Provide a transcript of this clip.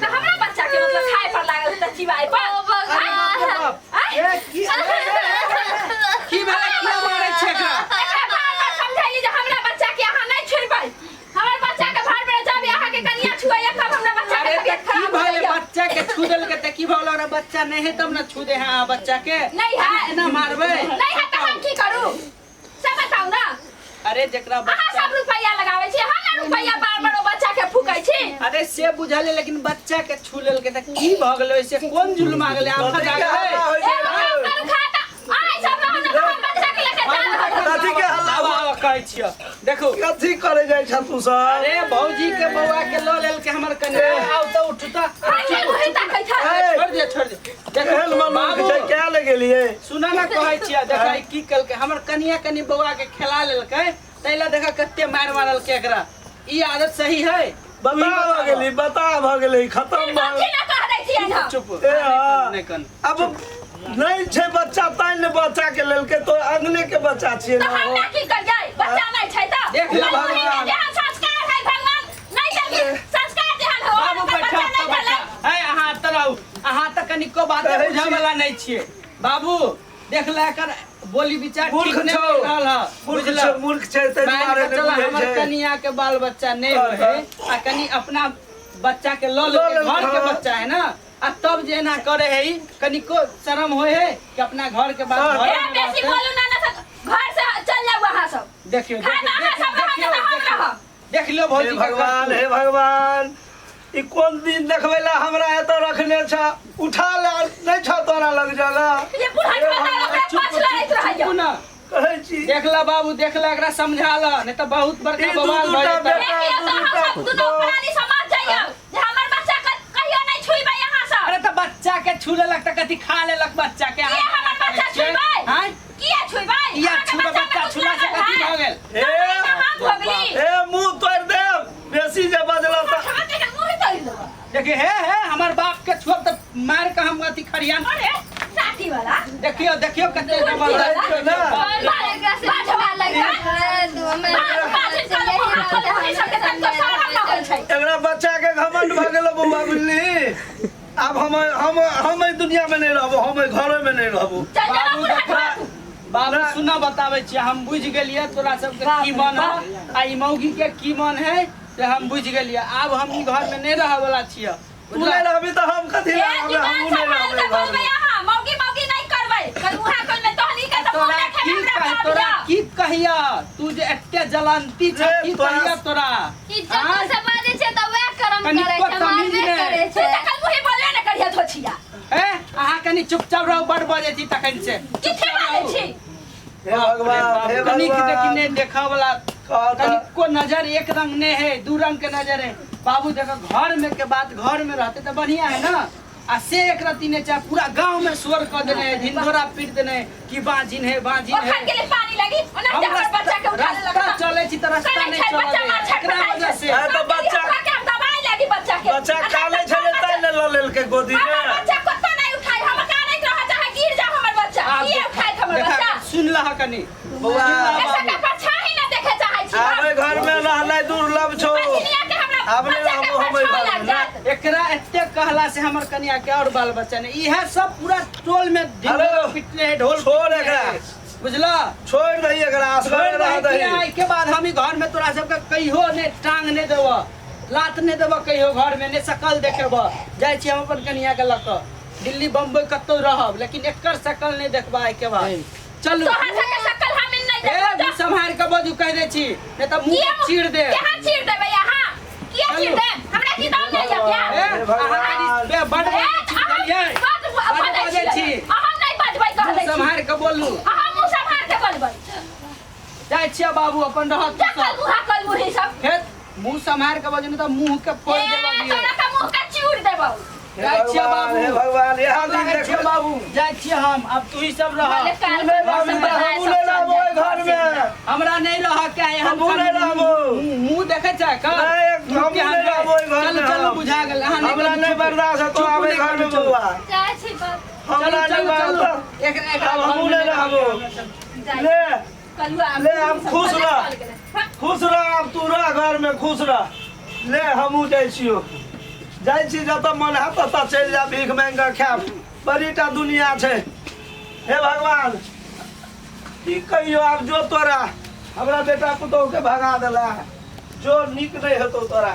तऽ हमरा बच्चा के मतलब खाए पर लागल तऽ चिबाए पर। ओ अरे बाप रे भगवान। बाप। ए, की ए, ए, ए, की भेलै? किया मारै छै एकरा? एकरा बार बार समझैली जे हमरा बच्चा के अहाँ नहि छुबै। हमर बच्चा के भार में जब अहाँ के कनिया छुएया तब हमरा बच्चा के अरे तऽ तबियत की खराब हो भेलै? जाइया। बच्चा के छू देलकै तऽ की भऽ गेलै? ओकरा बच्चा नहि है तब ने छू दे है अहाँ बच्चा के। नहि है। एना मारबै? नहि है तऽ हम की करू से बताउ ना। अरे जकरा अहाँ बच्चा सब रुपैया लगाबै छी, हम ना रुपैया बार बार ओ बच्चा के फूकै छी। अरे से बुझल है, लेकिन बच्चा के छू लेलकै तऽ की भऽ गेलै? ओइसे कोन जुल्म आ गेलै? आफत आ कथी के गेलै? हल्ला होइ ए छै बाबा रे? करू खाता आइ सब रहू ना तऽ हम बच्चा के लेके जा रहल छी। कथी के हल्ला आब आब कहै छियौ, देखू। कथी करे जाइ छ तू सब? अरे भौजी के बौआ के लऽ लेलकै हमर कनिया। आउ तऽ उठू तऽ। आइ के मुँह ताकै छै। ए, छोड़ दिअ, छोड़ दिअ। केहन देखू मनुख बाबू, छै, क्या ले गेलियै? सुना ना, कहै छियै, देखै की केलकै हमर कनिया। कनि बौआ के खेला लेलकै ताहि ला देखा कते मारि मारलकै एकरा। ई आदत सही है? बता भऽ गेली, बता भऽ गेलै, खतम भऽ कथी गेलै। ना कह दै छियै हम। चुप। ए, हाँ। नहि कन। अब नहि छै बच्चा तैं ने बच्चा के लेलकै। तो अंगने के बच्चा छियै तऽ ने हम ओ। ना की करियै, बच्चा नहि छै तऽ? देख ले ओहिमे भगवान। जेहन संस्कार है भगवान नहि देलखिन संस्कार जेहन हो बाबू ओकर बैठा बच्चा तऽ नहि बैठा। भेलै। है अहाँ तऽ रहू, अहाँ तऽ कनिको बात कहै बुझऽ छी। वाला नहि छियै बाबू। देख ले एकर बोली विचार मूर्ख ठीक नहि छौ। मिल रहल है। मूर्ख बुझलह? छै, मूर्ख छै, ताहि मान दुआरे के नहि चल बुझै हमर छै। कनिया के बाल बच्चा नहीं हाँ, रहे आ कनि अपना बच्चा के लऽ लऽ लेलकै, लेलकै, घर के हाँ। बच्चा है ना, आ तब जे एना करे है ई, कनिको शर्म होय है कि अपना घर के बात हाँ। घरे ए में बेसी रहतै। बोलू ना, ना तऽ घर से चल जाउ अहाँ सब। देखियौ, खाना देखियौ, अहाँ सब रहब देखियौ, तऽ हम देखियौ। रहब। देख लियौ हे भौजी के भगवान, करतूत। हे भगवान, ई कोन दिन देखबै ला हमरा एतऽ रखने छ? उठा ले, नहि छ तोरा लग जगह? ये बूढ़ा हे छोटा भगवान, ओकरा चुप, पाछ लड़ैत रहैया। चुप ना। कहै छी। देख ला बाबू, देख ला, एकरा समझा ला, नहीं तो बहुत बड़का ई दू बवाल भऽ दूटा जेतै। बेटा, देखियौ दू तऽ हम दूटा सब दुनू पुतोह। प्राणी समाज जइयौ जे हमर बच्चा के कहियो नहि छुइबै अहाँ सब। अरे तऽ बच्चा के छू लेलक तऽ कथी खा लेलक बच्चा के? किया हमर बच्चा छुइबै? आँय? किया छुइबै? किया अहाँके छुबै? बच्चामे बच्चा कुछ छुला से लागल कथी है? भऽ गेल? हे तऽ हम भोगली। हे, मुंह तोड़ि देब बेसी जे बजलऽ तऽ। हम के मुँह तोड़ि देबो। देखिए, हे हे, हमर बाप के छुअब तऽ मार के हम अथी खरियान। अरे साथी वाला। देखियो, देखियो कते बुझै छियौ ने? बाझवा लड़का। बाझ बाझ कल मुँह कल मुँह सबके तनिको शरम न होइ छै। एकरा बच्चा के घमंड भऽ गेलो बौआ, बुझली? आब हम हम हम एहि दुनिया में नहि रहबो, हम एहि घरे में नहि रहबो। चल चल बाबू बूढ़ा देखा छोड़ा। बाबू, ना। सुना, बताबै छियै, हम बुझि गेलियै तोरा सबके की मन है आ ई मौगी के की मन है से हम बुझि गेलियै। आब हम ई घर में नहि रहऽ वाला छियै। तू नहि रहबी तऽ हम कथी ए लए रहबै? जुबान हमहूँ नहि सम्हाल रहबै के घरमे। बोलबै अहाँ। मौगी मौगी नहि करबै। कल उहा कल में तोहनी के तऽ मुँह तोरा देखे की हमरा कह बाप तोरा यऽ। की कहिया, तू जे एते जलंती छ, रे, की तोरा- कहिया तोरा? इज्जत से बाजै छै तऽ वएह करम कनिको करै छै, तमीज मारबे नहि। करै तू छै। तऽ कल मुँहे बोलबे नहि करिहे धोछिया। ए, अहाँ कनि चुपचाप रहू, बड़ बजै छी तखन से। किथे बाजै छी? हे भगवान, हे कनिक देखी भगवान। नहि देखऽ वाला। कह तऽ। कनिको नजर एक रंग नहीं है, दू रंग के नजर है। बाबू देखो, घर में के बात घर में रहते तो बढ़िया है ना, आ से एक रत्ती नहीं चाहे पूरा गांव में शोर कर देने है, ढिंढोरा पीट देने है कि बाजिन है, बाजिन है। ओखन के लिए पानी लगी ओना हम जे हमर रास्ता बच्चा के उठा लेलक। रास्ता चलै छी तऽ रास्ता करै नहीं छै चलऽ बच्चा दै मार है। एकरा छटपटाइ वजह छै। से ए, तऽ बच्चा उठा के हम दबाई लगी बच्चा के। बच्चा कानै छलै तैं ने लऽ लेलकै गोदी में। हमर बच्चा कतौ नहि उठाई, हम कानैत रह चाहे गिर जाओ हमर बच्चा। आब किए उठाइत हमर देखा, बच्चा? सुन लह कनि। बौआ, ऐसा के परछाई न देखे चाहै छी आब हम। एहि घर में रहनाइ दुर्लभ छौ। बजनिया के हमरा आब नहि बच्चा के रहबो हम एहि परछाई घर लग में, ना। जायत। एकरा एते कहला से हमर कनिया के और बाल बच्चा नहीं, इहे सब पूरा टोल में ढिंढोरा हेलो, पिटने है, ढोल छोड़ पिटने एकरा। है। बुझला? छोड़ि दही एकरा, छोड़ असगरे रह दही कि दही। आइ के बाद हम ई घर में तोरा सबके कहियो ने टांग नहीं देबऽ, लात नहीं देबऽ, कहियो घर में ने शकल देखेबऽ। जाइ छी हम अपन कनिया के लऽ कऽ दिल्ली बम्बई कतौ रहब, लेकिन एकर शकल नहीं देखबा आइ के बाद। चलू। तोहर सबके शकल हम नहि ए देखब। मुँह सम्हारि कऽ बजू, कहि दै छी, नहीं तऽ मुँह किया चीर दे। केहा चीर देबै अहाँ? किया चीर चलू। देब? हमरा की दम नहि यऽ क्या? ए, हे भगवान। अहाँ कनि बे बड ए, बजै छी, अहाँ बुझलियै? बड बड बजै बजै छी। छी। अहाँ नहि बजबै कह मुँह दै छी। सम्हारि कऽ बोलू। अहाँ मुँह सम्हार के बोलबै। जाइ छियै बाबू, अपन रहत जा कल मुहा कल मुही सब। फेर मुँह सम्हारि कऽ बजू, नहि तऽ मुँह के फोड़ि ए, देब अभिये। तोरा के मुँह के चूर देबौ। हे जाइ छियै भगवान, बाबू। हे भगवान, इएह दिन लागै छियै देखबै। बाबू, जाइ छियै हम, आब तू ही सब रह। भले काल तू नहि रहबी तऽ हमहूँ नहि रहबो ओहि घरमे। हमरा नहीं रह के है। हमहूँ नहि रहबो। मुंह देखे छै का? नहीं, हमहूँ नहि रहबो ओहि घरमे। चलू चलू, हम। बुझा गेल अहाँ नहि हमरा करू, नहि चुप। बर्दाश्त हेतौ चुप आब एहि नहि घरमे करू, चुप। बौआ। जाइ छी बाप। हमरा चलू नहि चलू चलू। बर्दाश्त। एक एकरा आब हमहूँ घरमे नहि रहबो। जाइ। ले कलुआ ले, आब खुश रह। चल गेलै। हाँ। खुश रह, आब तू रह घरमे, खुश रह। ले, हमहूँ जाइ छियौ। जाइ छी जतऽ मन हैत ततऽ चलि जायब भीख मांगि कऽ खायब बड़ीटा दुनिया छै हे भगवान की कहियो आब जो तोरा हमरा बेटा पुतोहु के भगा देला जो नीक नहि हेतौ तोरा।